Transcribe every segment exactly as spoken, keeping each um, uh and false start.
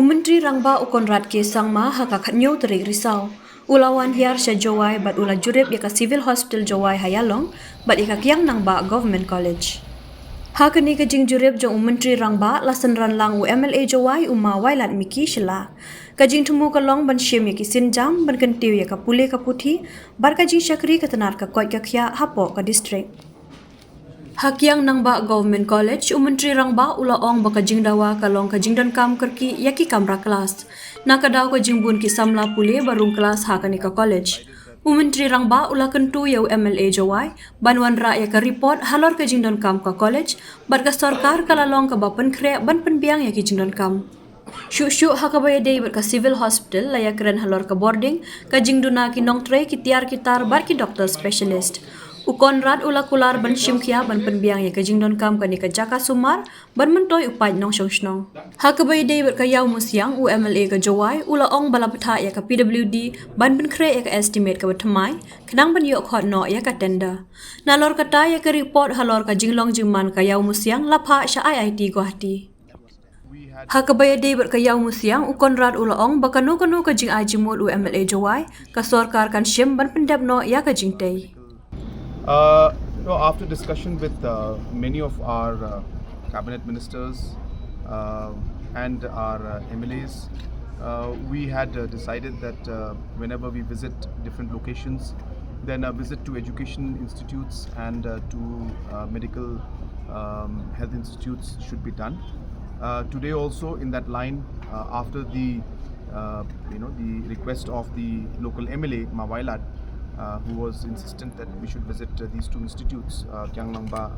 U Myntri Rangbah u Conrad K Sangma ha ka khatnyo tarik Risaw u la wan hiar sha Jowai bad u la jurip ïa ka Civil Hospital Jowai ha Ïalong bad ïa ka Kiang Nangbah Government College. Ha kane ka jingjurip jong u Myntri Rangbah la synran lang u M L A Jowai u Ma Wailadmiki Shylla. Ka jingthmu ka long ban shim ïa ki sienjam, ban kyntiew ïa ka pule ka puthi bad ka jingshakri ka tnat ka koit ka khiah hapoh ka district. Ha Kiang Nangbah Government College, u Myntri Rangbah u la ong ba ka jingdawa ka long ka jingdonkam kyrkieh ïa ki kamra klas. Na ka daw ka jingbun ki samla pule ba rung klas ha kane ka college. U Myntri Rangbah u la kyntu ïa u M L A Jowai ban wanrah ïa ka report halor ka jingdonkam ka college bad ka sorkar ka la long kaba pynkhreh ban pynbiang ïa ki jingdonkam. Shuh shuh ha kaba ïadei bad ka Civil Hospital la ïakren halor ka bording, ka jingduna ki nongtrei, ki tiar ki tar bad ki doktor specialist. U Conrad u la kular ban shim khia ban pynbiang ïa ka jingdonkam kane ka jaka sumar ban myntoi u paid nongshong shnong. Ha kaba ïadei bad ka Ïawmusiang, u M L A ka Jowai u la ong ba la bthah ïa ka P W D ban pynkhreh ïa ka estimate kaba thymmai khnang ban ïoh khot noh ïa ka tender. Nalor kata, ïa ka report halor ka jinglong jingman ka Ïawmusiang la phah sha I I T Guwahati. Ha kaba ïadei bad ka Ïawmusiang, u Conrad u la ong ba kano kano ka jingai jingmut u M L A Jowai, ka sorkar kan shim ban pyndep noh ïa ka jingtei. Uh, no, after discussion with uh, many of our uh, cabinet ministers uh, and our uh, M L As, uh, we had uh, decided that uh, whenever we visit different locations, then a visit to education institutes and uh, to uh, medical um, health institutes should be done. Uh, today also, in that line, uh, after the uh, you know, the request of the local M L A, Ma Wailad, uh, who was insistent that we should visit uh, these two institutes, uh, Kiang Nangbah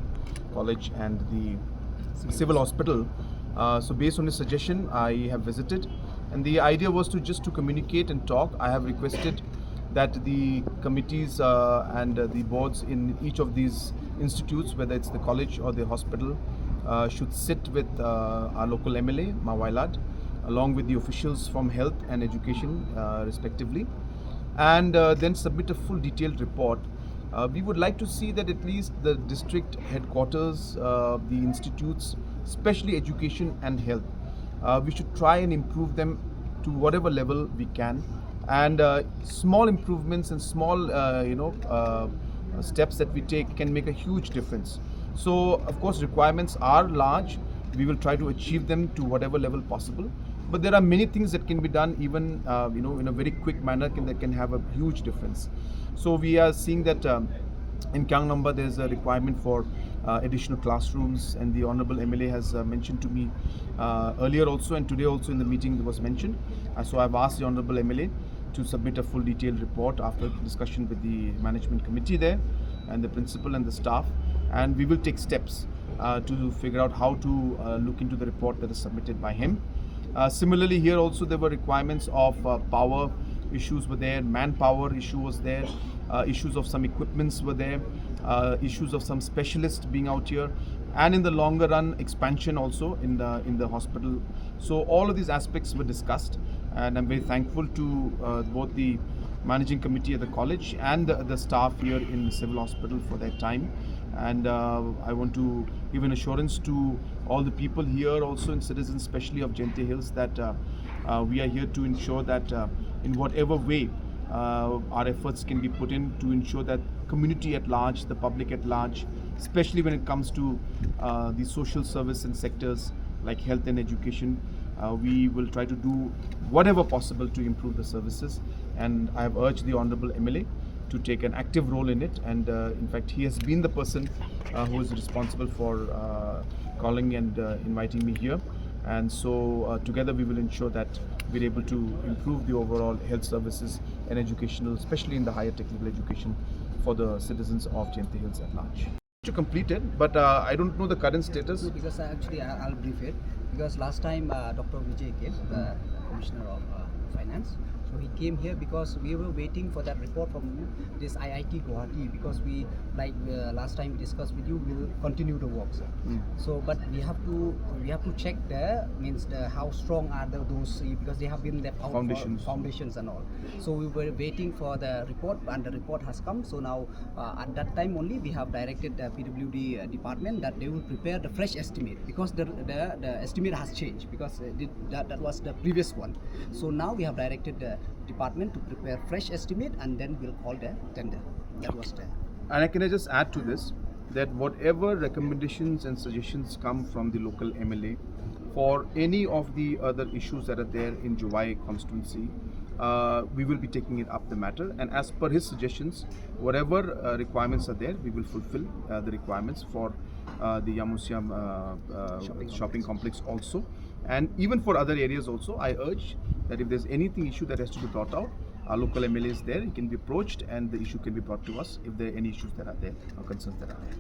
College and the Civil Hospital. Uh, so based on his suggestion, I have visited, and the idea was to just to communicate and talk. I have requested that the committees uh, and uh, the boards in each of these institutes, whether it's the college or the hospital, uh, should sit with uh, our local M L A, Ma Wailad, along with the officials from health and education, uh, respectively, and uh, then submit a full detailed report. Uh, we would like to see that at least the district headquarters, uh, the institutes, especially education and health, uh, we should try and improve them to whatever level we can. And uh, small improvements and small, uh, you know, uh, steps that we take can make a huge difference. So, of course, requirements are large. We will try to achieve them to whatever level possible. But there are many things that can be done, even uh, you know, in a very quick manner, can, that can have a huge difference. So we are seeing that um, in Kiang Nangbah, there's a requirement for uh, additional classrooms, and the Honorable M L A has uh, mentioned to me uh, earlier also, and today also in the meeting it was mentioned. Uh, so I've asked the Honorable M L A to submit a full detailed report after discussion with the management committee there and the principal and the staff, and we will take steps uh, to figure out how to uh, look into the report that is submitted by him. Uh, similarly, here also there were requirements of uh, power issues were there, manpower issue was there, uh, issues of some equipments were there, uh, issues of some specialists being out here, and in the longer run, expansion also in the in the hospital. So all of these aspects were discussed, and I'm very thankful to uh, both the managing committee at the college and the, the staff here in the civil hospital for their time. And uh, I want to give an assurance to all the people here also, and citizens especially of Jaintia Hills, that uh, uh, we are here to ensure that uh, in whatever way uh, our efforts can be put in to ensure that community at large, the public at large, especially when it comes to uh, the social service and sectors like health and education, uh, we will try to do whatever possible to improve the services. And I have urged the Honorable M L A to take an active role in it. And uh, in fact, he has been the person uh, who is responsible for uh, calling and uh, inviting me here. And so uh, together we will ensure that we're able to improve the overall health services and educational, especially in the higher technical education for the citizens of Jaintia Hills at large. To complete it, but uh, I don't know the current status. Because uh, actually, I- I'll brief it. Because last time uh, Doctor Vijay came, the Commissioner of uh, Finance, We came here because we were waiting for that report from this I I T Guwahati, because we, like, uh, last time discussed with you, we'll continue the work, sir. Mm. So, but we have to we have to check the, means, the how strong are the, those, uh, because they have been left out Foundations. for foundations and all. So we were waiting for the report, and the report has come. So now, uh, at that time only, we have directed the P W D, uh, department that they will prepare the fresh estimate, because the the, the estimate has changed, because, uh, the, that that was the previous one. So now we have directed the department to prepare fresh estimate, and then we'll call the tender. That was the And I can I just add to this that whatever recommendations and suggestions come from the local M L A for any of the other issues that are there in Jowai constituency, uh, we will be taking it up the matter. And as per his suggestions, whatever uh, requirements are there, we will fulfill uh, the requirements for uh, the Yamusiam uh, uh, Shopping shopping complex also. And even for other areas also, I urge that if there's anything issue that has to be brought out, our local M L A is there, he can be approached and the issue can be brought to us if there are any issues that are there or concerns that are there.